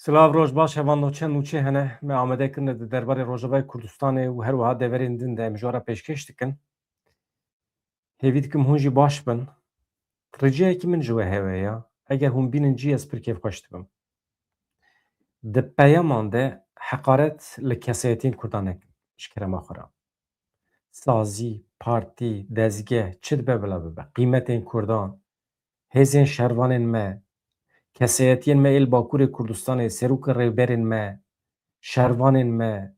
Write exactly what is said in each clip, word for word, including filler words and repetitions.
Silav, roj baş, heval nûçe nûçe hene me amade kirine di derbarê Rojavayê Kurdistanê û her wiha deverên din de em ji we re pêşkêş dikin. Hêvî dikim hûn jî baş bin. Ricayekî min ji we heye ya. Eger hûn bînin cî ez pir kêfxweş dibim. Di peyaman de heqaret li kesayetiyên Kurdan nekin. Ji kerema xwe re. Sazî, partî, dezgeh, çi dibe bila bibe. Qîmetên Kurdan, hêzên şervanên me, kesayetiyên me ê li Bakurê Kurdistanê, serokê rêberên me, şervanên me,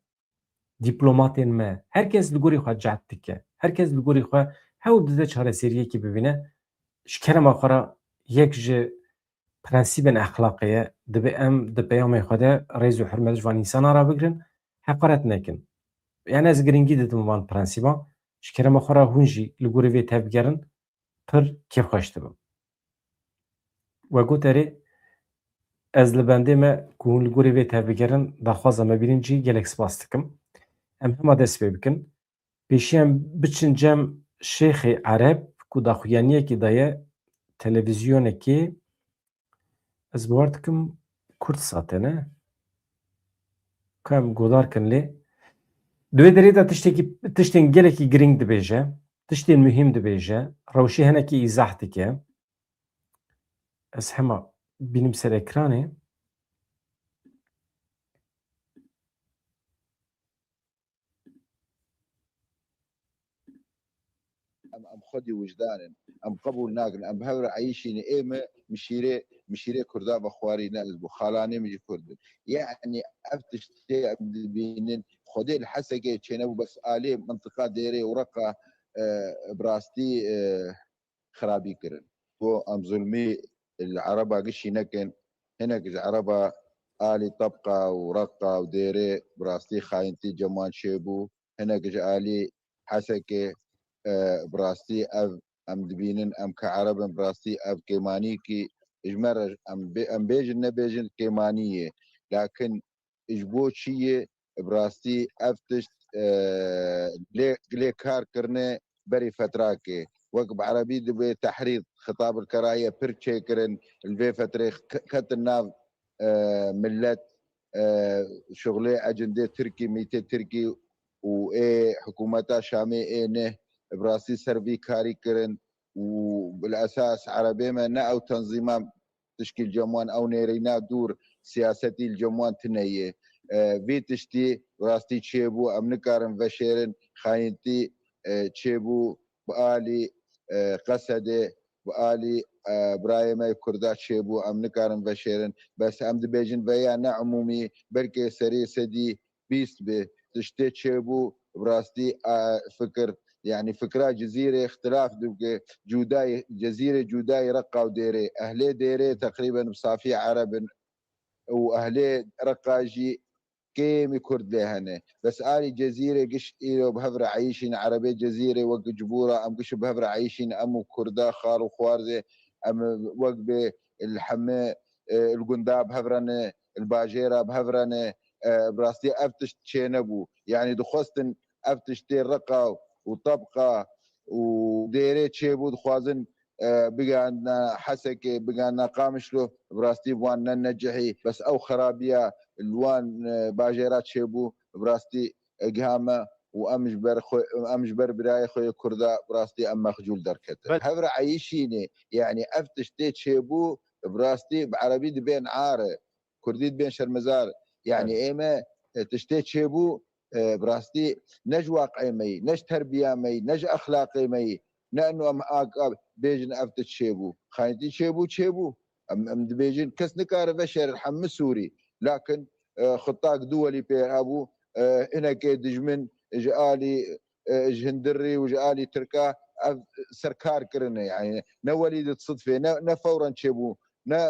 dîplomatên me, her kes li gorî xwe cehd dike. Her kes li gorî xwe hewl dide çareseriyekê bibîne. Ji kerema xwe re yek ji prensîbên exlaqê ye. Dibe em di peyamê xwe de rêz û hurmet ji van însana re bigrin, heqaret nekin. Yani ez giringî didim van prensîban. Ji kerema xwe re hûn jî li gorî vê tevbigerin, pir kêfxweş dibim. We got erê, ez li bendê me ku hûn li gorî vê tevbigerin, daxwaza me bînin cî gelek spas dikim. Em hema dest pê bikin. Pêşî em biçin cem Şêxê Ereb ku daxuyaniyekî daye televîzyonekê. Ez bawer dikim Kurdsat e, ne? Ka em godar kin lê. Di wê derê de tiştekî, tiştên gelekî girîng dibêje, tiştên muhîm dibêje, rewşê henekî îzah dike. Ez hema bînim ser ekranê. Em, em xwedî wijdan in. Em qebûl nakin. Em bi hev re eyîşî ne. Ê me mişîrê, mişîrê Kurda ve xwarî ne ez bû. Xalanê min jî Kurd in. Yani ev tiştê em dibînin. Xwedê li Hesekê çênebû, bes alê mintiqa Dêrê û Reqa, e, bi rastî, e, xirabî kirin. Ku em zulmî li Ereba gişî nekin, hinek ji Ereba alî Tebqa û Reqa û Dêrê bi rastî xayintî cem wan çêbû, hinek ji alî Hesekê, e, bi rastî ev em dibînin, em ke Ereb in, bi rastî ev kêmanîkî ji me re, em bê-, em bêjin nebêjin kêmanî ye. Lakin ji bo çi yê? Bi rastî ev tişt, e, lê, lê kar kirine berî fetrakê. Wek bi erebî dibê tehrîd, xitab el kerahiye pir çêkirin, li vê fetrê ke-, ketin nav, e, millet, e, şuxulê ecindê Tirkî, mîtê Tirkî û ê hikûmeta Şamê ê ne, bi rastî ser vî karî kirin û bil esas erebê me ne ew tenzîma tişkî li cem wan ew nêrîna dûr siyasetî li cem wan tune ye. E, vî tiştî rastî çêbû, em nikarin veşêrin, xayintî, e, çêbû bi alî, e, Qesedê, bi alî, e, birayê me Kurda çêbû, em nikarin veşêrin. Bes em dibêjin veya ne umûmî, belkê serê sedî bîst bi tiştê çêbû, bi rastî, e, fikir, yani fikra Cizîrê îxtilaf dibike, cudayê, Cizîrê cudayê Reqa û Dêrê. Ehlê Dêrê teqrîben bi safî Ereb in û ehlê Reqa jî kêmî Kurd lê hene. Bes alî Cizîrê giş îro bi hev re eyîşîn, Erebê Cizîrê wek cibûra, em giş bi hev re eyîşîn, em û Kurda, xal û xwarzê, em wek bê li hemê, e, li gunda bi hev re ne, li bajêra bi hev re ne, e, bi rastî ev tişt çênebû. Yanî dixwestin ev tiştê Reqa û Tebqa û Dêrê çêbû, dixwazin, e, bigihane Hesekê, bigihane Qamişlo, bi rastî bi wan ne necihî. Bes ew xerabiya li wan, e, bajêra çêbû, bi rastî, e, giha me û em ji ber xwe, em ji ber birayê xwe yê Kurda bi rastî em mexcûl derketin. Bel- Hev re eyîşînê, yanî ev tiştê çêbû, bi rastî bi erebî dibên ar e. Kurdî dibên şermezar. Yani Evet. ê me, e, tiştê çêbû, e, bi rastî ne ji waqê me yî, ne ji terbiya me yî, ne ji exlaqê me yî, ne eno em aka bêjin ev tişt çêbû. Xayintî çêbû, çêbû. Em, em dibêjin kes nikare veşêre hemî Sûrî. Lakin, e, xutak du welî pê hebû, e, hinekê dijmin ji alî, e, ji hindirî û ji alî Tirka ev serkar kirine. Yani ne welî di sidfê, ne, ne fewren çêbû, ne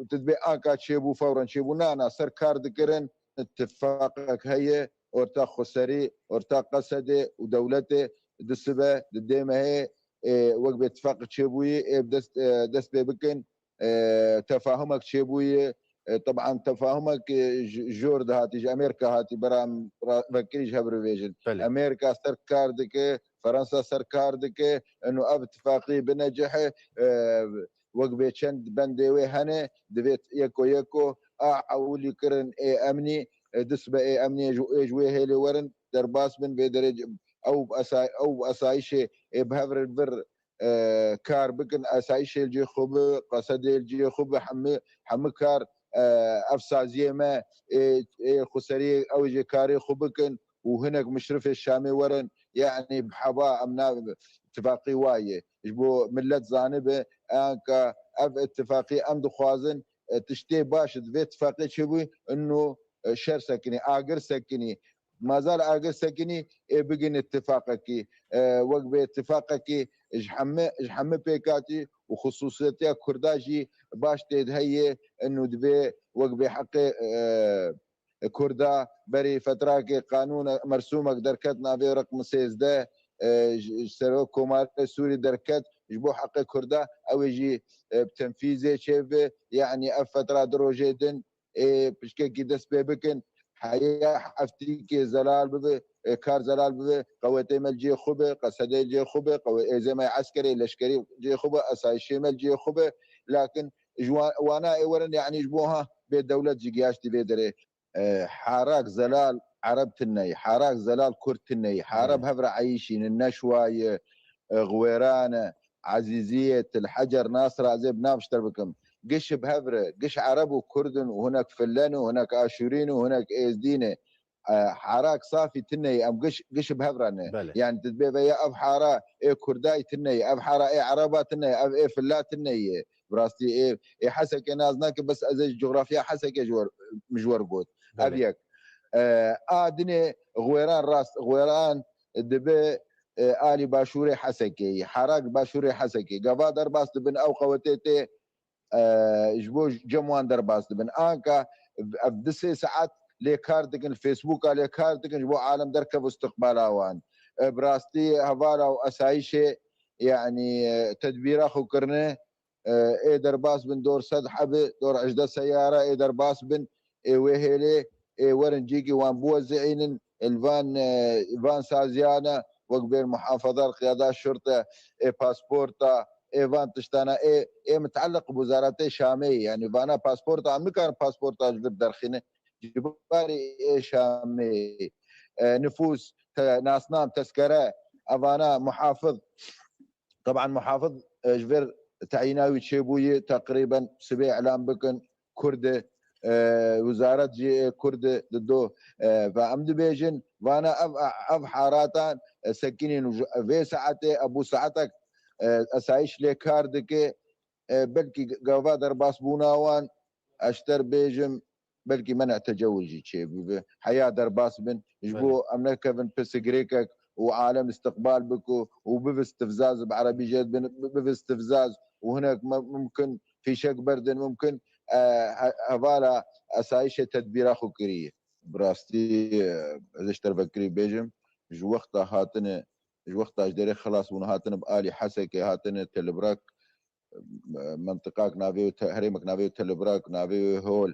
tu dibê anka çêbû, fewren çêbû. Na, na, ser kar dikirin, tifaqek heye, orta Xweserî, orta Qesedê û dewletê di sibe, di dê mehê, ê, wek bê tifaq çêbûyî, ê, bi dest, e, dest pê bikin, e, tefahumek çêbûyî, e, teban tefahumek, e, ji, jor dihatî, ji Amerîka hatî, bera em ra-, vekirî ji hev re bêjin. Belê. Amerîka ser kar dike, Fransa ser kar dike, eno ev tifaqî binecihe, e, wek bê çend bendê wê hene, divê yeko yeko a ewilî kirin ê emnî, e, dist be ê emnî ji, ê ji wê hêlê werin derbas bin vê derê c-, ew bi esa-, ew bi esayîşê ê bi hev re vir, e, kar bikin, esayîşê li cê xwe bi, qesedê li cê xwe bi, hemî, hemî kar, e, ev saziyê me ê, ê xweseriyê ew jê karê xwe bikin û hinek mişrifê Şamê werin, yanî bi heba em na îtifaqî wa ye. Ji bo millet zanibe, anka ev îtifaqî em dixwazin, e, tiştê baş di vê îtifaqê çêbû, ino, e, şer sekinî, agir sekinî. Ma zal agir sekinî, ê bigin îtifaqekî. E, wek bê îtifaqekî ji hemî, ji hemî pêk hatî û xisûsiyetiya Kurda jî baş tê de heye, ino divê wek bê heqê, e, Kurda berî fetrakê qanûn mersûmek derket navê reqm sêzdeh, e, ji, ji Serok Komarê Sûrî derket ji bo heqê Kurda, ew ê jî, e, bi tenfîzê çêbibe, yanî ev fetra du rojê din ê pişkekî dest pê bikin, heya heftîkê zelal bibe, e, kar zelal bibe, qewetê me li cihê xwe be, qesedê li cihê xwe be, qewe-, êzêmay eskerê, leşkerî cihê xwe be, esayişê me li cihê xwe be, lakin ji wa-, wana ê werin, yanî ji bo ha bê dewlet jî gihaştî vê derê. E, harak zelal Ereb tune ye, harak zelal Kurd tune ye, hareb hev re eyîşînin, Neşwa ye, e, Xwêran e, Ezîziyê, Til Hecer, Nasra, ez ê bi nav ji te bikim. Giş bi hev re, giş Ereb û Kurd in û hinek Fillen û hinek Aşûrî ne û hinek Êzdî ne. E, harak safî tune ye, em giş, giş bi hev re ne. Belê. Yani tu dibê ve ya ev hara ê Kurdayî tune ye, ev hara ê Ereba tune ye, ev ê Filla tune ye. Bi rastî ê, ê Hesekê nas nake, bes ez ê ji coxrafya Hesekê ji wer, ji wer got. Ev Belê. yek. E, a dinê Xwêran rast, Xwêran dibe, e, alî başûrê Hesekê ye. Harak başûrê Hesekê. Gava derbas dibin ew qewetê tê, e, ji bo cem wan derbas dibin. Anka ev du sê saet lê kar dikin, li Facebooka lê kar dikin, ji bo alem derkeve istiqbala wan. E, bi rastî hevala û esayîşê, yanî, e, tedbîra xwe kirine, e, ê derbas bin, dor sed hebe, dor hejdeh seyara ê derbas bin, ê wê hêlê, ê werin cîkî wan biwezîînin, li van, e, van saziyana, wek bên muhafazar, qiyada şurte, ê pasporta, ê van tiştana, ê, ê miteelliq bi wizaretê Şamê, yanî vana pasporta, em nikarin pasporta ji vir derxîne, ji barî ê Şamê, e, nifûs, te-, nasnam, teskere, evana muhafiz, Teban muhafiz, e, ji vir teyîna wî çêbûyî teqrîben sibê îlan bikin, Kurd e, e, wizaret jî ê Kurd e, di do, e, ve em dibêjin, vana ev, ev haratan, e, sekinîn û ji vê saetê, e, bû saetek, e, esayîş lê kar dike, e, belkî gava derbasbûna wan, ez ji te re bêjim, belkî men'a tecewuz jî çêbibe. Heya derbas bin, ji Belê. bo em nekevin pisigirêkek û alem istiqbal bike û bivistivzaz, bi erebî jê dibin, bi-, bivistivzaz û hinek me-, mumkin fîşek berdin, mumkin, e, he-, hevala esayîşê tedbîra xwe kiriye. Bi rastî, e, ez ê ji te re vekirî bêjim, ji wexta hatine, ji wexta ji derê xilas bûn hatine bi alî Hesekê hatine Telibrak, e, mentiqak navê wê te-, herêmek navê wê Telibrak, navê wê Hol,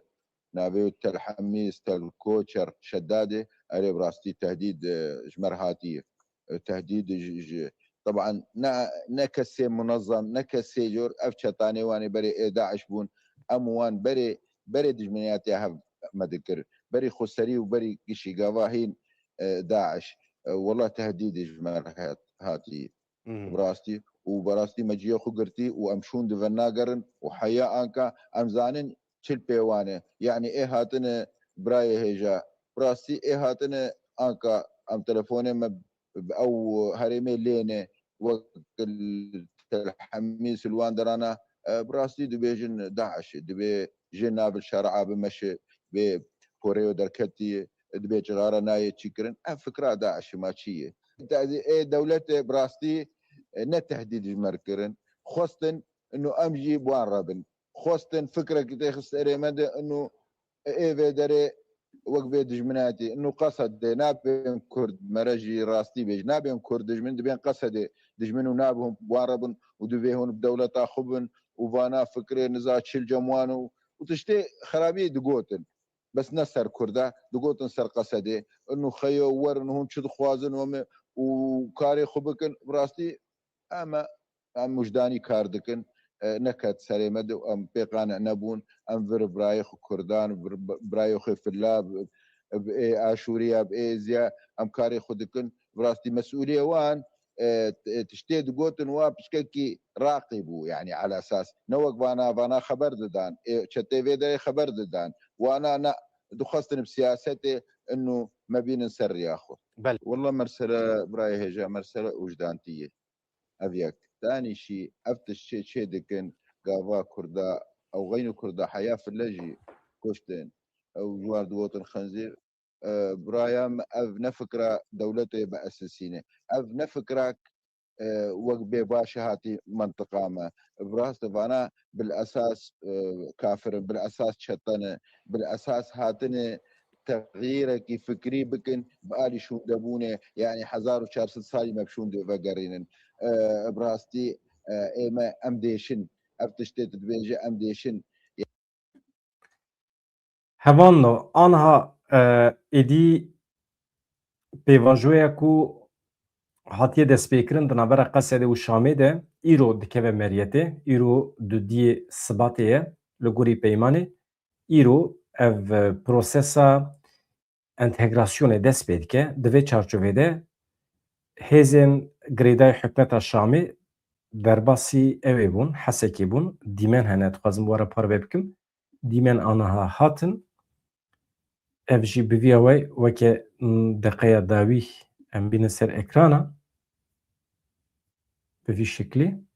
navê wê Tel Hemîs, Tel Koçer, Şedadê, erê bi rastî tehdîd, e, ji me re hatiye. E, tehdîd ji, ji, teban ne, ne kesê munezem, ne kesê jor, ev çetanê wan ê berê ê DAIŞ bûn, em wan berê, berê dijminiyatiya hev me dikir. Berî xweserî û berî gişî gava hîn, e, DAIŞ. E, wela tehdîdê ji me re hat-, hatiye. Mhm. Bi rastî û bi rastî me cihê xwe girtî û em şûn di vir nagerin û heya anka em zanin çi li pê wan e. Yanî ê hatine birayê hêja. Bi rastî ê hatine anka em telefonê me bi ew herêmê lê ne wek li Tel Hemîs li wan derana, e, bi rastî dibêjin DAIŞ e. Dibê jê navil şerea bimeşe, bê porê wê derketî, dibê cixara nayê çîkirin. Ev fikra DAIŞ e, ma çi ye? Te-, ê dewletê bi rastî, e, ne tehdîd ji me re kirin. Xwestin ino em jî bi wan re bin. Xwestin fikrekî tê xist erê me de ino ê vê derê wek vê dijminatî. Ino Qesedê nabên Kurd, mere jî rastî bêj, nabên Kurd dijmin, dibên Qesedê dijmin û nabin wan re bin û divê hûn bi dewleta xwe bin û vana fikrê niza çil cem wan û, û tiştê xerabî digotin. Bes ne ser Kurda, digotin ser Qesedê. Ino xeyo werin hûn çi dixwazin we me û karê xwe bikin. Bi rastî em, em wijdanî kar dikin. e, neket serê me de, em pê qane nebûn, em vir birayê xwe Kurdan, vir bi-, birayê xwe Filla, bi, bi ê Aşûriya, bi ê Êziya, em karê xwe dikin. Bi rastî mesûliyê wan, e, t-, tiştê digotin wa piçkekî raqî bû, yanî ala esas. Ne wek vana, vana xeber didan, ê çetê vê derê xeber didan. Wana ne, dixwestin bi siyasetê inu me bînin ser riya xwe. Belê. Walla mersele birayê hêja, mersele ûjdantî ye. Ev yek. Danî şî, ev tişt çê, çê dikin, gava Kurda, ew xeynî Kurda heya Fille jî kuştin. Ew ji wan digotin xenzîr. E, biraya min, ev ne fikra dewletê biesisîne. Ev ne fikrak, e, wek bêbaşe hatî mentiqa me. Bi rastî vana bil esas, e, kafir in, bil esas çete ne, bil esas hatine texyîrekî fikrî bikin, bi alî şûndebûnê, yanî hezar û çar sed salî me bi şûndê vegerînin. E, bi rastî, e, ê me em dêşin. Ev tiştê tu dibêje em dêşin. Hevalno, anha, e, êdî pêvajoya ku hatiye destpêkirin di navbera Qesedê û Şamê de îro dikeve meriyetê, îro dudiyê Sibatê ye li gorî peymanê. Îro ev, e, prosesa entegrasyonê dest pê dike. Di vê çarçovê de hêzên girêdayî hikûmeta Şamê derbasî ew ê bûn, Hesekê bûn. Dîmen hene, dixwazim we re parve bikim. Dîmen aniha hatin. Ev jî bi vî awayî weke, m, deqeya dawî em bînin ser ekrana. Bi vî şeklî.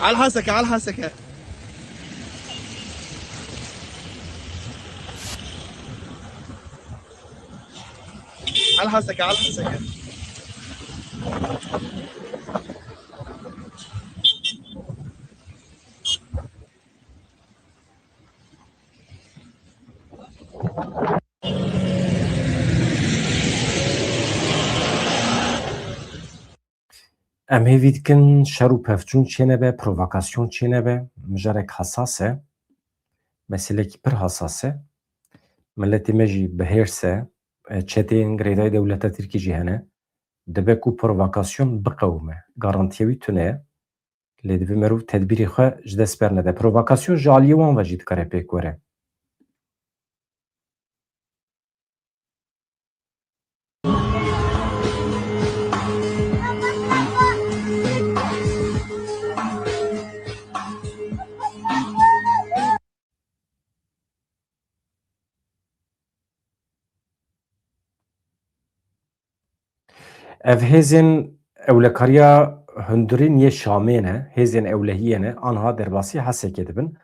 على الحسكة، على الحسكة. على الحسكة، على الحسكة. Em hêvî dikin şer û pevçûn çênebe, provokasyon çênebe. Mijarek hesas e. Meselekî pir hesas e. Miletê me jî bi hêrs e. E, çeteyên girêdayî dewleta Tirkî jî hene. Dibe ku provokasyon biqewime. Garantiya wî tune ye. Lê divê merov tedbîrê xwe ji dest bernede. Provokasyon ji aliyê wan ve jî dikare pêk were. Ev hêzên ewlekariya hundirîn yê Şamê ne, hêzên ewlehiyê ne, anha derbasî Hesekê dibin.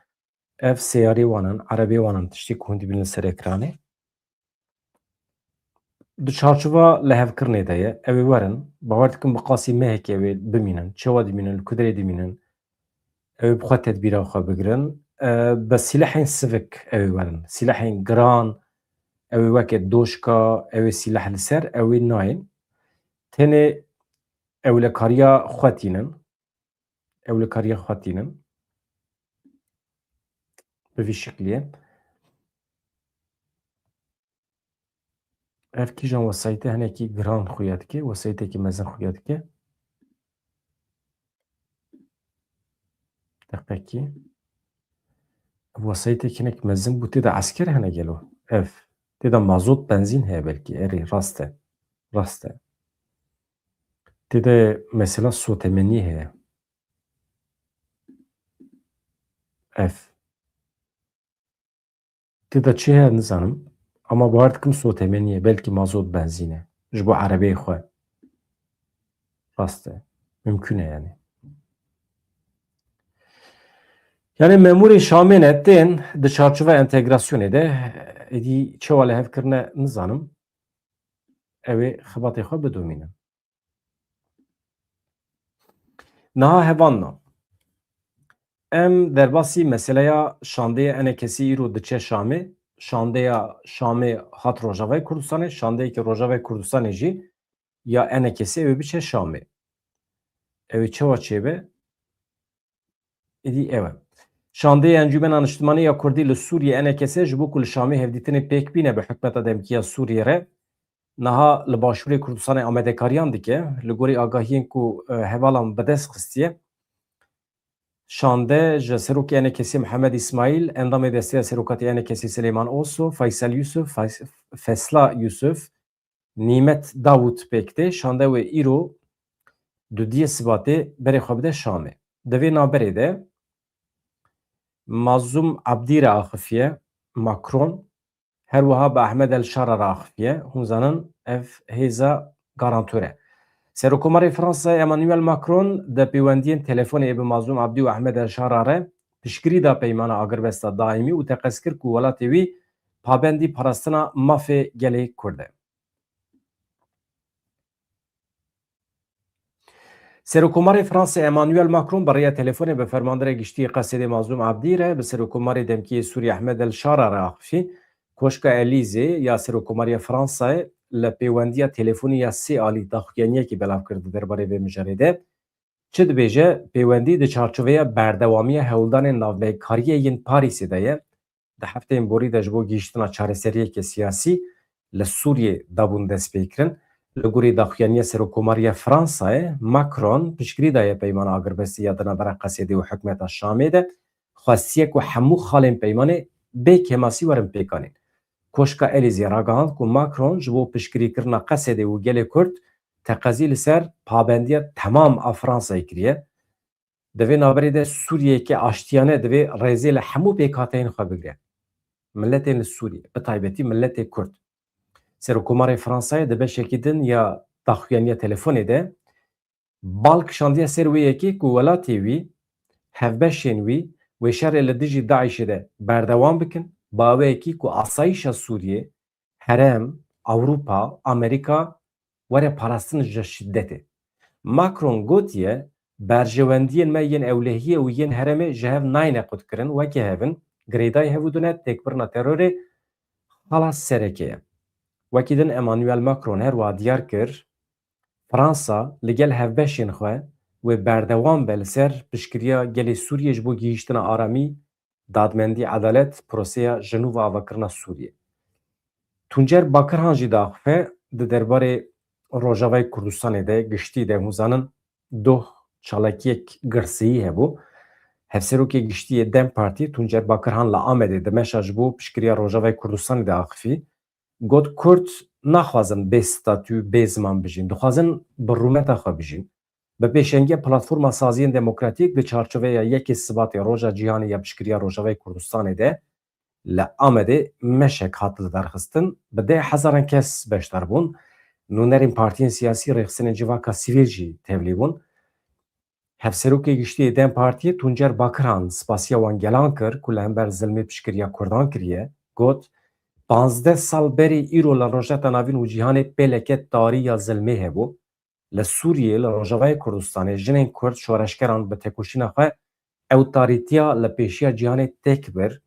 Ev seyarê wan in, erebê wan in, tiştê ku hûn dibînin li ser ekranê. Di çarçova lihevkirinê de ye, ew ê werin. Bawer dikim bi qasî mehekê ew ê bimînin. Çawa dimînin, li ku derê dimînin? Ew ê bi xwe tedbîra xwe bigirin. E, bi sîlehên sivik ew ê werin. Sîlehên giran ew ê weke doşka, ew ê sîleh li ser, ew ê nayên. Tenê ewlekariya xwe tînin. Ewlekariya xwe tînin. Bi vî şeklî ye. Ev kîjan wesayîtê hinekî giran xuya dike, wesayîtekî mezin xuya dike. Deqekî. Ev wesayîtek hinek mezin bû, tê de esker hene gelo? Ev. Tê de mazot, benzîn heye belkî. Erê, rast e. Rast e. Tê de mesela sotemenî heye. Ev. Tê de çi heye nizanim. Ama bawer dikim sotemenî ye. Belkî mazot, benzîn e. Ji bo erebeyê xwe. Rast e. Mimkun e yani. Yani memurê Şamê ne tên di çarçova entegrasyonê de, êdî çawa lihevkirine nizanim. Ew ê xebatê xwe bidomînin. Niha hevalno. Em derbasî meseleya şandeyê enekesî îro diçe Şamê. Şandeya Şamê hat Rojavayê Kurdistanê, şandeyeke Rojavayê Kurdistanê jî ya enekesî ew ê biçe Şamê. Ew ê çawa çêbe? Êdî ew e. Şandeyê Encûmena Niştimanî ya Kurdî li Sûriyê, E N K S, ji bo ku li Şamê hevdîtinê pêk bîne bi hikûmeta demkî ya Sûriyê re, niha li Başûrê Kurdistanê amadekariyan dike. Li gorî agahiyên ku, e, hevalan bi dest xistiye, şande ji Serokê E N K S Mihemed Îsmaîl, endamê Desteya Serokatî E N K S Silêman Oso, Faysel Yusuf, Fays-, Fesla Yusuf, Nîmet Dawûd pêk tê. Şande wê îro dudiyê Sibatê berê xwe bide Şamê. Di vê navberê de Mazlûm Abdî re axifiye Macron, her wiha bi Ahmed El Şara re axifiye. Hûn zanin ev hêza garantor e. Serokkomarê Fransayê Emmanuel Macron di pêwendiyên telefonê bi Mazlûm Abdî û Ahmed El Şara re piştgirî da peymana agirbesta daîmî û teqez kir ku welatê wî pabendî parastina mafê gelê Kurd e. Serokkomarê Fransê Emmanuel Macron bi rêya telefonê bi Fermanderê Giştî yê Qesedê Mazlûm Abdî re bi Serokkomarê demkî yê Sûriyê Ehmed El Şara re axifî. Koşka Elîzê ya Serokkomariya Fransayê li pêwendiya telefonî ya sê alî daxuyaniyekî belav kir di derbarê vê mijarê de. Çi dibêje, pêwendî di çarçoveya berdewamiya hewldanên navbeykariyê yên Parîsê de ye. Di hefteyên borî de ji bo gihîştina çareseriyeke siyasî li Sûriyê dabûn destpêkirin. Li gorî daxuyaniya Serokkomariya Fransayê, Macron piştgirî daye peymana agirbestî ya di navbera Qesedê û hikûmeta Şamê de. Xwestiye ku hemû xalên peymanê bê kêmasî werin pêkanîn. Koşka Elîzê ragihand ku Macron ji bo piştgirîkirina Qesedê û gelê Kurd teqezî li ser pabendiya temam a Fransayê kiriye. Di vê navberê de Sûriyeyeke aştiyane divê rêzê li hemû pêkhateyên xwe bigre. Miletên li Sûriyê, bi taybetî miletê Kurd. Serokkomarê Fransayê di beşekî din ya daxuyaniya telefonê de bal kişandiye ser wê yekê ku welatê wî, hevbeşên wî, wê şerê li dijî DAIŞê de berdewam bikin, bi awayekî ku asayîşa Sûriyê, herêm, Ewropa, Amerîka were parastin ji şidetê. Macron gotiye, berjewendiyên me yên ewlehiyê û yên herêmê ji hev nayêne qutkirin, weke hev in, girêdayî hev û dune têkbirina terorê xala sereke ye. Wekî din Emmanuel Macron her wiha diyar kir, Fransa li gel hevbeşên xwe wê berdewam be li ser piştgiriya gelê Sûriyê ji bo gihîştina aramî, dadmendî, edalet, proseya Jenûva avakirina Sûriyê. Tuncer Bakirhan jî diaxife di derbarê Rojavayê Kurdistanê de giştî de, hûn zanin, doh çalakiyek girseyî hebû. Hevserokê giştî yê DEM Partiyê Tuncer Bakirhan li Amedê di meşa ji bo piştgiriya Rojavayê Kurdistanê de axifî. Got, Kurd naxwazin bê statû, bê ziman bijîn. Dixwazin bi rûmeta xwe bijîn. Bi pêşengiya Platforma Saziyên Demokratîk di çarçoveya yekê Sibatê Roja Cîhanê ya Piştgiriya Rojavayê Kurdistanê de li Amedê meşek hat lidarxistin. Bi deh hezaran kes beşdar bûn. Nûnerên partiyên siyasî, rêxistinên civaka sivîl jî tevlî bûn. Hevserokê Giştî yê DEM Partiyê Tuncer Bakirhan spasiya wan gelan kir ku li hember zilmê piştgiriya Kurdan kiriye. Got, Panzdeh sal berî îro li Rojheta Navîn û cîhanê pêleke tarî ya zilmê hebû. Li Sûriyê, li Rojavayê Kurdistanê jinên Kurd şoreşgeran bi têkoşîna xwe ew tarîtiya li pêşiya cîhanê têk bir,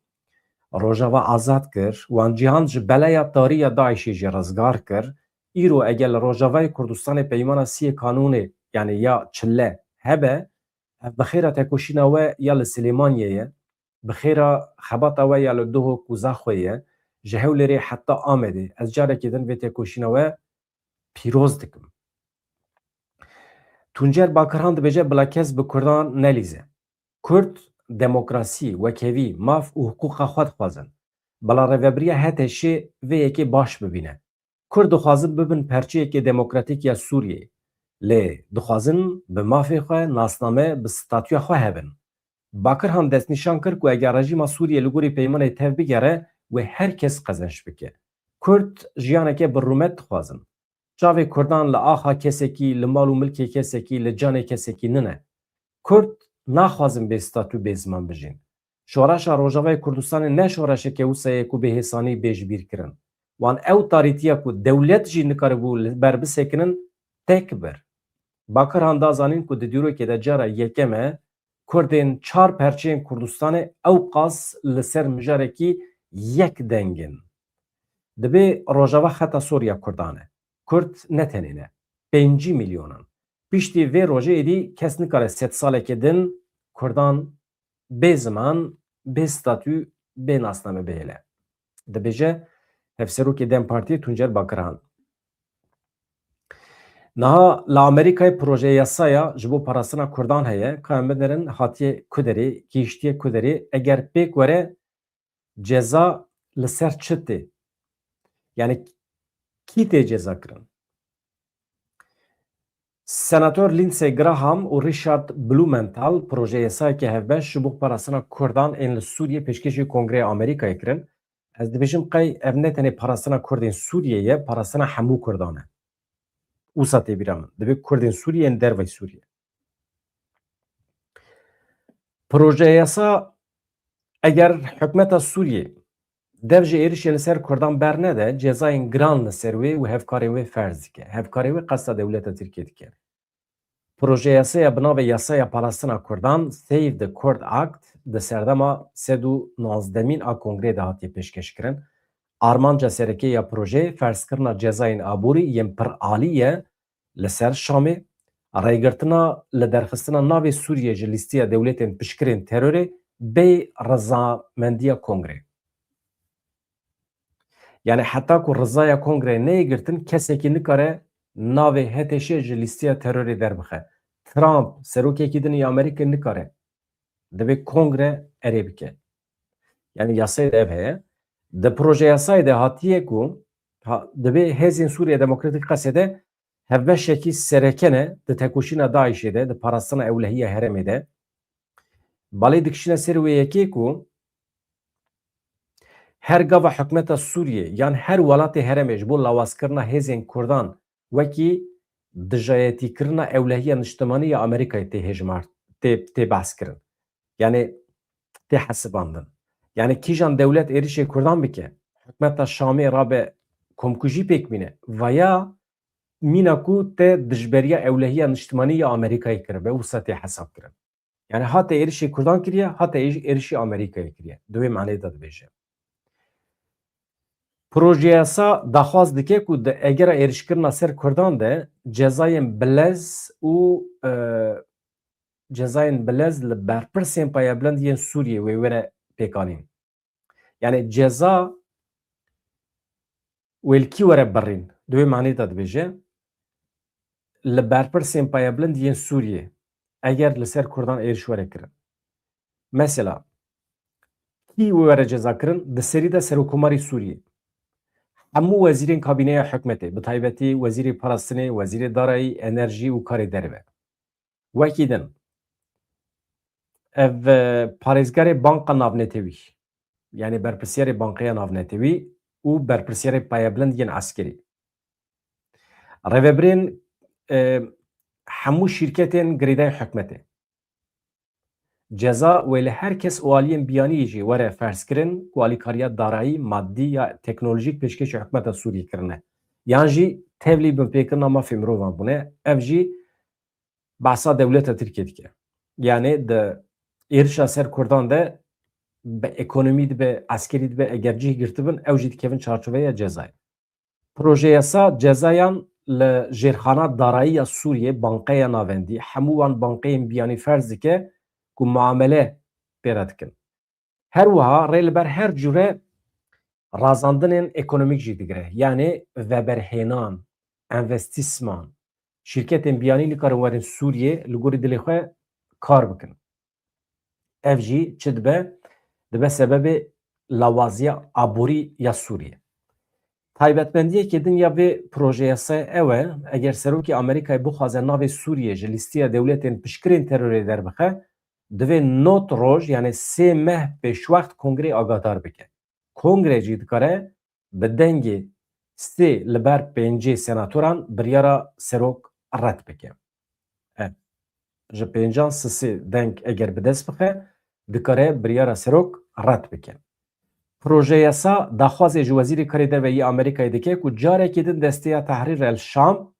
Rojava azad kir, wan cîhan ji beleya tarî ya DAIŞê jî rizgar kir. Îro eger li Rojavayê Kurdistanê peymana siyê kanûnê, yanî ya çile hebe, ev bi xêra têkoşîna we ya li Silêmaniyê ye, bi xêra xebata we ya li Duhok û Zaxoyê ye, ji Hewlêrê heta Amedê. Ez carekî din vê têkoşîna we pîroz dikim. Tuncer Bakirhan dibêje bila kes bi Kurdan nelîze. Kurd demokrasî, wekhevî, maf û hiqûqa xwe dixwazin. Bila rêvebiriya H T Şê vê yekê baş bibîne. Kurd dixwazin bibin perçeyekê demokratîk ya Sûriyeyê. Lê dixwazin bi mafê xwe, nasname, bi statûya xwe hebin. Bakirhan destnîşan kir ku eger rejîma Sûriyê li gorî peymanê tev bigere, wê her kes qezenç bike. Kurd jiyaneke bi rûmet dixwazin. Çavê Kurdan li axa kesekî, li mal û milkê kesekî, li canê kesekî nine. Kurd naxwazin bê statû, bê ziman bijîn. Şoreşa Rojavayê Kurdistanê ne şoreşeke wisa ye ku bê hêsanî bê ji bîr kirin. Wan ew tarîtiya ku dewlet jî nikaribû li ber bisekinin, têk bir. Bakirhan da zanîn ku di dîrokê de cara yekem e, Kurdên çar perçeyên Kurdistanê ewqas li ser mijarekî yek deng in. Dibê Rojava xeta sor ya Kurdan e. Kurd ne tenê ne. Pêncî milyon in. Piştî vê rojê êdî kes nikare sed salekê din Kurdan bê ziman, bê statû, bê nasname bihêle. Dibêje hevserokê DEM Partiyê Tuncer Bakirhan. Niha li Amerîkayê projeya yasaya ji bo parastina Kurdan heye, ka em binerin hatiye ku derê, gihiştiye ku derê, eger pêk were ceza li ser çi tê? Yani kî tê ceza kirin? Senator Lindsey Graham û Richard Blumenthal projeya yasayeke hevbeş ji bo parastina Kurdan ên li Sûriyê pêşkêşî Kongreya Amerîkayê kirin. Ez dibêjim qey ev ne tenê parastina Kurdên Sûriyê ye, parastina hemû Kurdan e. Wisa tê bîra min. Dibê Kurdên Sûriyê yên dervey Sûriyê. Projeya yasa eger hikûmeta Sûriyê dev ji êrişên li ser Kurdan bernede, cezayên giran li ser wê û hevkarên wê ferz dike. Hevkarên wê qesta dewleta Tirkiyê dike. Projeya yasaya bi navê Yasaya Parastina Kurdan, Save the Kurd Act, di serdema sed û nozdemîn a Kongreyê de hatiye pêşkêşkirin. Armanca sereke ya projeyê ferzkirina cezayên aborî yên pir alî ye li ser Şamê, rêgirtina li derxistina navê Sûriyê ji lîstiya dewletên piştgirên terorê bê rizamendiya Kongrê. Yani heta ku rizaya Kongreyê neyê girtin, kesekî nikare navê H T Ş ji lîstiya terorê derbixe. Trump, serokekî din ya Amerîkayê nikare. Dibê Kongre erê bike. Yani yasayê de ev heye. Di proje yasayê de hatiye ku ha, dibê Hêzên Sûriye Demokratîk qesê de hevbeşekî sereke ne di tekoşîna DAIŞê de, di parastina ewlehiya herêmê de. Balê dikişîne ser wê yekê ku her gava hikûmeta Sûriyê yan her welatê herêmê ji bo lawazkirina hêzên Kurdan wekî dijayetîkirina ewlehiya niştimanî ya Amerîkayê tê hêjmar, tê, tê behskirin. Yani tê hesibandin. Yani kîjan dewlet êrişê Kurdan bike, hikûmeta Şamê rabe komkujî pêk bîne, veya mîna ku te dijberiya ewlehiya niştimanî ya Amerîkayê kiribe, wisa tê hesabkirin. Yani hate êrişê Kurdan kiriye, hate êş-, êrişê Amerîkayê kiriye. Di wê maneyê de dibêje. Projeya yasa daxwaz dike ku di egera êrişkirina ser Kurdan de cezayên bilez û, e, cezayên bilez li berpirsên payebilind yên Sûriyê wê were pêkanîn. Yani ceza wê li kî were birîn? Di wê maneyê de dibêje, li berpirsên payebilind yên Sûriyê eger li ser Kurdan êriş were kirin. Mesela, kî wê were ceza kirin? Di serî de Serokkomarê Sûriyê. Hemû wezîrên kabîneya hikûmetê, bi taybetî wezîrê parastinê, wezîrê darayî, enerjî û karê derve. Wekî din, ev, e, parêzgarê Banka Navnetewî, yani berpirsiyarê Bankeya Navnetewî û berpirsiyarê payebilind yên eskerî. Rêvebirên, e, hemû şîrketên girêdayî hikûmetê. Ceza wê li her kes û aliyên biyanî jî were ferzkirin ku alîkariya darayî, madî ya teknolojîk pêşkêşî hikûmeta Sûriyê kirine. Yan jî tevlî binpêkirina mafê mirovan bûne. Ev jî behsa dewleta Tirkiyê dike. Yani di êrişa ser Kurdan de bi ekonomî dibe, eskerî dibe, eger cih girtibin, ew jî dikevin çarçoveya cezayê. Proje yasa cezayan li jêrxana darayî ya Sûriyê, Bankeya Navendî, hemû wan bankeyên biyanî ferz dike ku muamele pê re dikin. Her wiha rê li ber her cure razandinên ekonomîk jî digire. Yani veberhênan, envestîsman, şîrketên biyanî nikarin werin Sûriyê li gorî dilê xwe kar bikin. Ev jî çi dibe? Dibe sebebê lawaziya aborî ya Sûriyê. Taybetmendiyekê din ya vê proje yasayê ew e, eger serokê Amerîkayê bixwaze navê Sûriyê ji lîstiya dewletên piştgirên terorê derbixe, divê nod roj, yani sê meh pêşwext kongreyê agahdar bike. Kongre jî dikare bi dengê sê li ber pêncê senatoran biryara serok red bike. E, ji pêncan sisê deng eger bi dest bixe, dikare biryara serok red bike. Proje yasa daxwazê ji Wezîrê Karê Derve yê Amerîkayê dike ku carekê din Desteya Tehrîr el Şam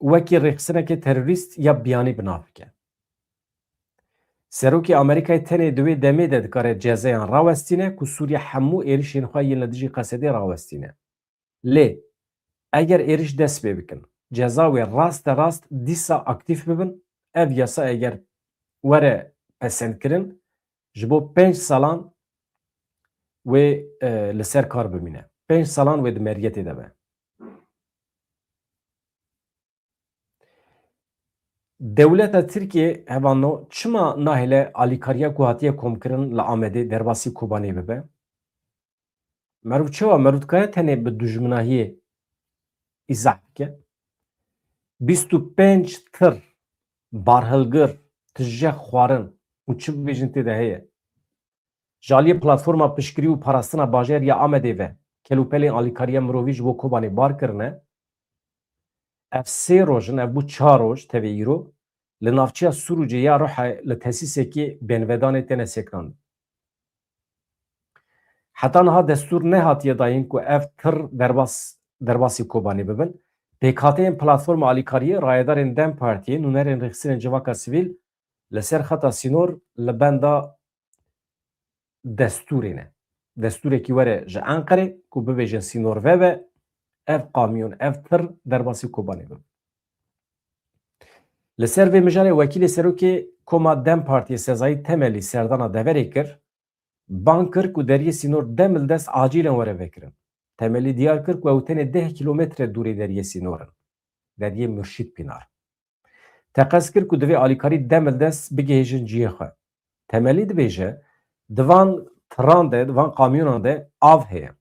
wekî rêxistineke terorîst ya biyanî bi nav bike. Serokê Amerîkayê tenê di wê demê de dikare cezayan rawestîne ku Sûriye hemû êrişên xwe yên li dijî Qesedê rawestîne. Lê eger êriş dest pê bikin, ceza wê raste rast dîsa aktîf bibin, ev yasa eger were pesend kirin, ji bo pênc salan wê, e, li ser kar bimîne. Pênc salan wê di meriyetê de be. Dewleta Tirkiyê hevano çima nahêle alîkariya ku hatiye komkirin li Amedê derbasî Kobanê bibe? Merû çawa? Merû dikare tenê bi dijminahiyê îzah bike? Bîst û pênc tir barhilgir, tije xwarin û çi bibêjin tê de heye. Ji aliyê platforma piştgirî û parastina bajêr ya Amedê ve kelûpelên alîkariya mirovî ji bo Kobanê bar kirine. Ev sê roj in, ev bû çar roj tevê îro, li navçeya Sûrûcê ya Ruhê li tesîsekî bênvedanê têne sekinandin. Heta niha destûr nehatiye dayîn ku ev tir derbas, derbasî Kobanê bibin. Pêkhateyên platforma alîkariyê, rayedarên DEM Partiyê, nûnerên rêxistinên civaka sivîl li ser xeta sînor li benda destûrê ne. Destûrekî were ji Enqerê ku bibêjin sînor veve, ev kamyon, ev tir derbasî Kobanê bibin. Li ser vê mijarê wekîlê serokê Koma DEM Partiyê Sezayî Temelî serdana deverê kir, bang kir ku deriyê sînor demildest acîlen were vekirin. Temelî diyar kir ku ew tenê deh kîlometre dûrê deriyê sînor in. Deriyê Murşîd Pînar. Teqez kir ku divê alîkarî demildest bigihêjin cihê xwe. Temelî dibêje, di van tiran de, di van kamyonan de av heye.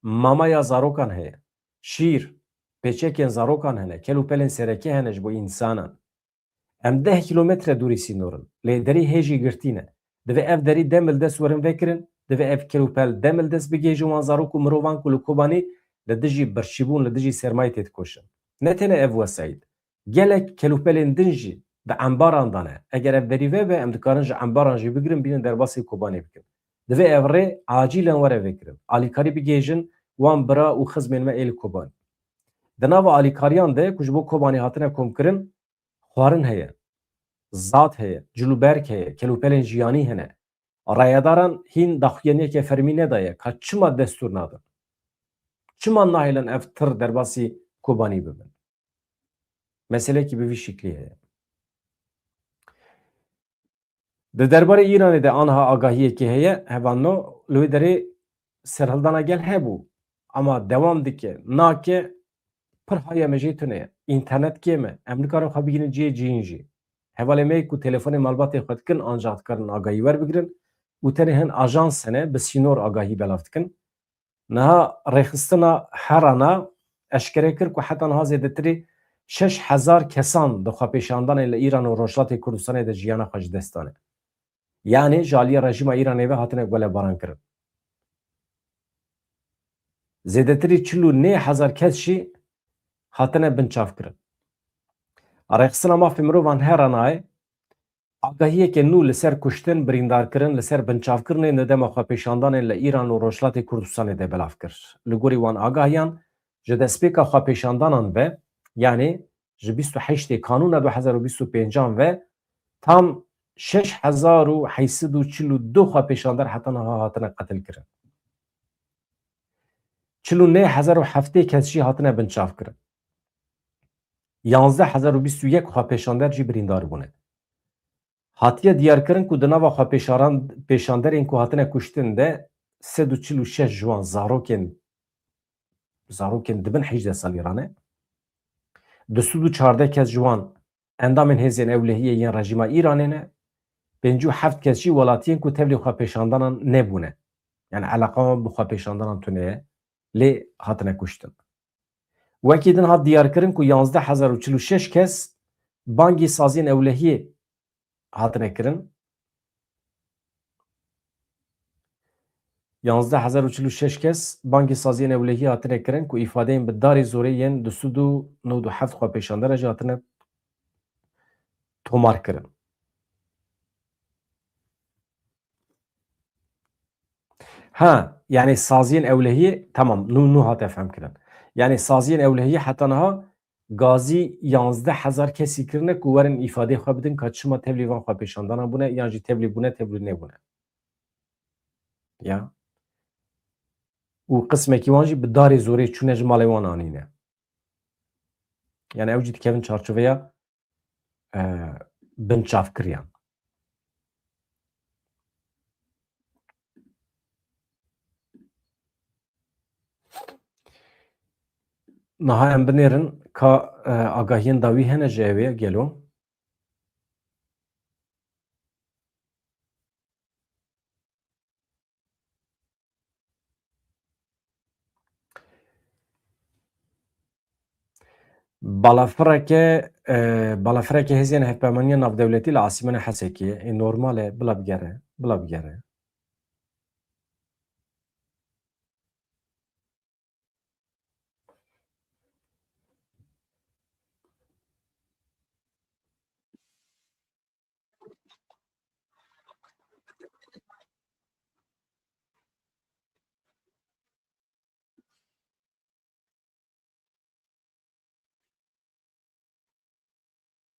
Mama ya zarokan heye. Şîr, pêçekên zarokan hene, kel û pelên sereke hene ji bo însanan. Em deh kîlometre dûrî sînor in. Lê derî hêjî girtî ne. Divê ev derî demildest werin vekirin, divê ev kel û pel demildest bigihêjin wan zarok û mirovan ku li Kobanî li dijî birçîbûn, li dijî sermayê têdikoşin. Ne tenê ev wesayît. Gelek kel û pelên din jî di embaran de ne. Eger ev derî veve, em dikarin ji embaran jî bigirin, bînin derbasî Kobanê bikin. Divê ev rê acîlen were vekirin. Alîkarî bigihêjin wan bira û xizmên me ê li Kobanê. Di nava alîkariyan de ku ji bo Kobanê hatine komkirin, xwarin heye, zat heye, cilûberg heye, kel û pelên jiyanî hene. Rayedaran hîn daxuyaniyeke fermî nedaye ka çima destûr nadin. Çima nahêlin ev tir derbasî Kobanî bibin? Meselekî bi vî şiklî heye. Di derbarê Îranê de aniha agahiyekê heye, hevalno, li wê derê serhildana gel hebû, ama dewam dike, nake, pir haya me jê tune ye. Înternet kêm e, em nikarin xwe bigihînin cihê cihîn jî. Hevalê me ku telefonê malbatê xwe dikin, ancax dikarin agahî werbigirin û tenê hin ajans hene, bi sînor agahî belav dikin. Niha rêxistina herana eşkere kir ku heta niha zêdetirî şeş hezar kesan di xwepêşandanên li Îran û Rojhilatê Kurdistanê de jiyana xwe ji dest dane. Yanî ji aliyê rejîma Îranê ve hatine gulebaran kirin. Zêdetirî çil û neh hezar kes jî hatine binçavkirin. Rêxistina Mafê Mirovan heranayê agahiyeke nû li ser kuştin, birîndarkirin, li ser binçavkirinê di dema xwepêşandanên li Îran û Rojhilatê Kurdistanê de belav kir. Li gorî wan agahiyan, ji destpêka xwepêşandanan ve, yanî ji bîst û heştê Kanûna du hezar û bîst û pêncan ve, tam şeş hezar û heyt sed û çil û du xwepêşander heta niha hatine qetilkirin. Çil û neh hezar û heftê kes jî hatine binçavkirin. Yanzdeh hezar û bîst û yek xwepêşander jî birîndar bûne. Hatiye diyarkirin ku di nava xwepêşaran-, pêşanderên ku hatine kuştin de sed û çil û şeş ji wan zarokên, zarokên dibin hejdeh salî re ne. Du sed û çardeh kes ji wan endamên hêzên ewlehiyê yên rejîma Îranê ne. Pêncî û heft kes jî welatiyên ku tevlî xwepêşandanan nebûne. Yani eleqa wan bi xwepêşandanan tune ye, lê hatine kuştin. Wekî din hat diyarkirin ku yanzdeh hezar û çil û şeş kes bangî saziyên ewlehiyê hatine kirin. Yanzdeh hezar û çil û şeş kes bangî saziyên ewlehiyê hatine kirin ku îfadeyên bi darê zorê yên du sed û newid û heft xwepêşandere jî hatine tomar kirin. Ha, yani saziyên ewlehiyê, tamam, nû, nû hate fehmkirin. Yani saziyên ewlehiyê heta niha gazî yanzdeh hezar kesî kirine ku werin îfadeyê xwe bidin ka çima tevlî van xwepêşandanan bûne, yan jî tevlî bûne, tevlî nebûne. Ya. Û qismekî wan jî bi darê zorê çûne ji malê wan anîne. Yani ew jî dikevin çarçoveya, e, binçavkiriyan. Niha em binêrin ka, e, agahiyên dawî hene ji ewê gelo? Balafireke, e, balafireke hêzên hevpeymaniyên navdewletî li Asîmana Hesekê, ê normal e, bila bigere, bila bigere.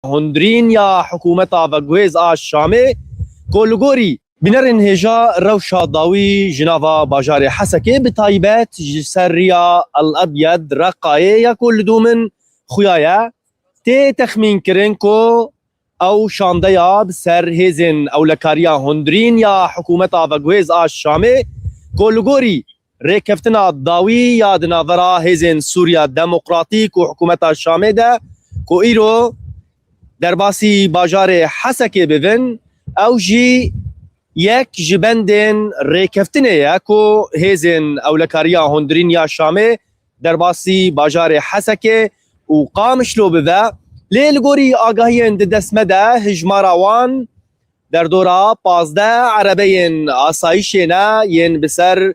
Hundirîn ya hikûmeta veguhêz a Şamê ku li gorî bînerên hêja rewşa dawî ji nava bajarê Hesekê, bi taybet ji ser riya El Ebyed Reqayê ya ku li dû min xuya ye, tê texmînkirin ku ew şandeya bi ser hêzên ewlekariya hundirîn ya hikûmeta veguhêz a Şamê ku li gorî rêkeftina dawî ya di navbera hêzên Sûriya Demokratîk û hikûmeta Şamê de ku îro derbasî bajarê Hesekê bibin, ew jî yek ji bendên rêkeftinê ye ku hêzên ewlekariya hundirîn ya Şamê derbasî bajarê Hesekê û Qamişlo bibe. Lê li gorî agahiyên di dest me de hijmara wan derdora pazdeh erebeyên asayîşê ne yên bi ser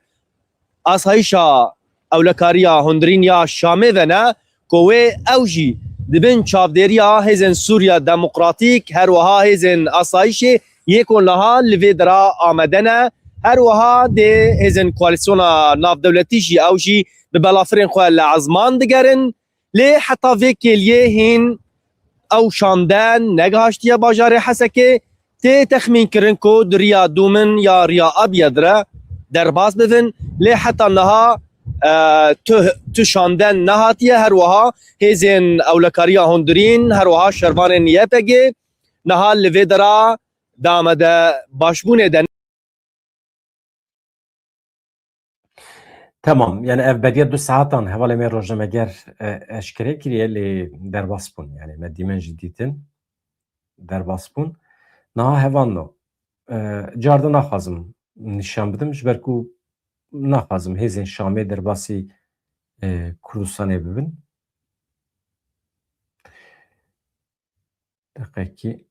asayîşa ewlekariya hundirîn ya Şamê ve ne, ku wê ew jî di bin çavdêriya hêzên Sûriya Demokratîk, her wiha hêzên asayîşê yê ku niha li vê dira amade ne, her wiha dê hêzên koalîsyona navdewletî jî ew jî bi belafirên xwe li ezman digerin. Lê heta vê kêliyê hîn ew şande negihaştiye bajarê Hesekê. Tê texmînkirin ku di riya dûmin ya riya Abyad re derbas bibin. Lê heta niha, e, tu, tu şande nehatiye. Her wiha hêzên ewlekariya hundirîn, her wiha şervanên Y P G niha li vê dera di amade başbûnê de ne. Temam. Yani ev beriya du saetan hevalê me rojnameger, e, eşkere kiriye, lê derbas bûn. Yani me dîmen jî dîtin. Derbas bûn. Niha hevalno, e, carde naxwazim nîşan bidim, ji ber ku naxwazim hêzên Şamê derbasî, e, Kurdistanê bibin. Deqekî.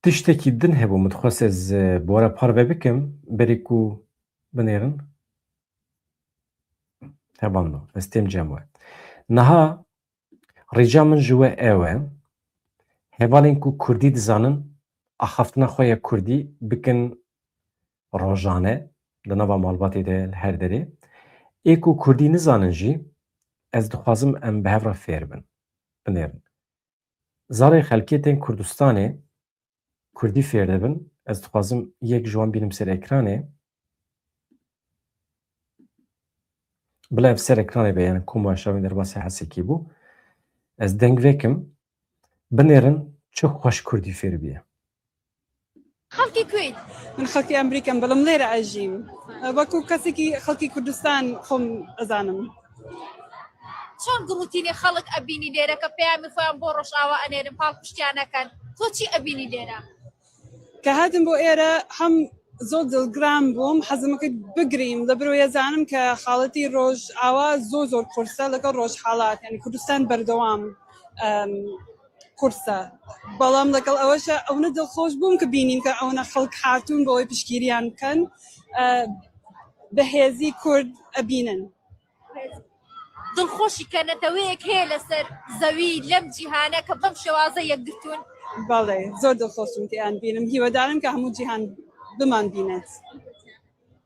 Tiştekî din hebû, min dixwest ez, e, bi we re parve bikim, berî ku binêrin. Hevalno, ez têm cem we. Niha rica min ji we ew e, hevalên ku kurdî dizanin, axaftina xwe ya kurdî bikin rojane, di nava malbatê de, li her derê. Ê ku kurdî nizanin jî, ez dixwazim em bi hev re fêr bin, binêrin. Zarê xelkê tên Kurdistanê kurdî fêr dibin. Ez dixwazim yek ji wan bînim ser ekranê. Bila ev ser ekranê be, yani kom we şavên derbasî Hesekê bû. Ez deng vekim, binêrin çi xweş kurdî fêr biye. Xelkî kuê? Min xelkî Amerîkan, belim lêre ejîm. Wekû kesekî xelkî Kurdistan xwim ezanim. Çond girûtînê xelk ebînî lêre ke peyamê xwe yan bo Rojava enêrin, palpiştiya nekin? To çi ebînî lêre? Ke hatim bo êre hem zor dilgiran bûm, hezim kir bigrîm, li bir wê zanim ke xaletî Rojava zor zor qurs e, li gel Rojhelat, yani Kurdistan berdewam, em, qurs e. Belam li gel ew jî ewne dilxweş bûm ke bînîm ke ewne xelk hatûn bo wê piştgiriyan bikin, e, bi hêzî Kurd ebînin. Dilxweşî ke neteweyek heye li ser zewî, lem cîhane ke bem şewaze yekgirtûn. Belê, zor dilxweş im ke an bînim. Hîwedar im ke hemû cîhan biman bîne.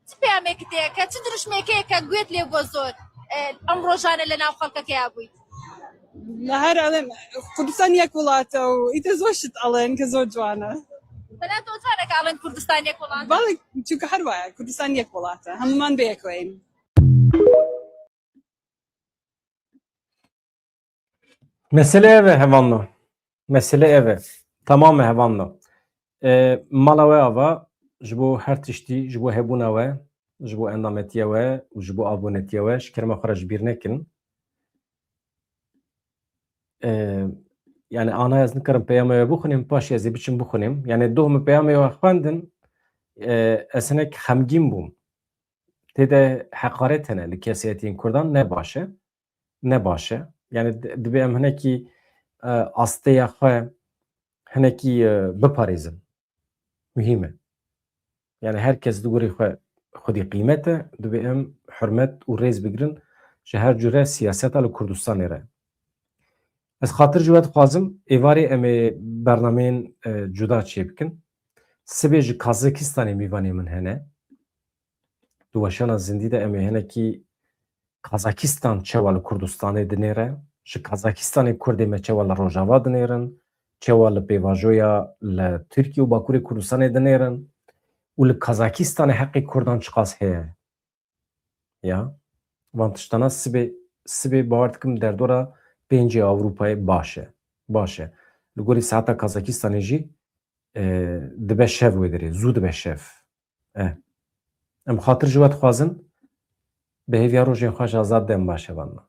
Çi peyamekî te ye ke, çi dirûşmekê ye ke guhêt lê go zor, e, em rojane li nav xelkekê hebûyî? Li her alem, Kurdistan yek welat e û îte zor şit alen ke zor ciwan e. Bela to ciwan e ke alen Kurdistan yek welat e. Belê, çunke her wa ye, Kurdistan yek welat e. Hemûman bi yek weyîn. Mesele ev e, hevalno. Mesele ev e. Tamam e, hevalno. E, mala we ava, ji bo her tiştî, ji bo hebûna we, ji bo endametiya we û ji bo abonetiya we, ji kerema xwe re ji bîr nekin. E, yani ana ez nikarim peyama we bixwînim, paşê ez ê biçim bixwînim. Yani doh min peyamê we xwendin, e, ez hinek xemgîn bûm. Tê de heqaret hene li kesiyetiyên Kurdan, ne baş e. Ne baş e. Yani di-, dibê em hinekî, e, asteya xwe hinekî, e, biparêzin. Muhîm e. Yani her kes di gorî xwe xwedî qîmet e, dibê em hurmet û rêz bigirin ji her cure siyaseta li Kurdistanê re. Ez xatir ji we dixwazim, êvarê em ê bernameyên, e, cuda çêbikin. Sibê ji Kazakistanê mîvanê min hene. Di weşana zindî de em ê hinekî Kazakistan çawa li Kurdistanê dinêre, ji Kazakistanê Kurdê me çawa li Rojava dinêrin, çawa li pêvajoya li Tirkiye û Bakurê Kurdistanê dinêrin û li Kazakistanê heqê Kurdan çiqas heye. Ya, van tiştana sibê, sibê bawer dikim derdora pêncê Ewropayê baş e. Baş e. Li gorî saeta Kazakistanê jî, e, dibe şev wê derê, zû dibe şev. E. Em xatir ji we dixwazin, bi hêviya rojên xweş azad de em baş e vanna.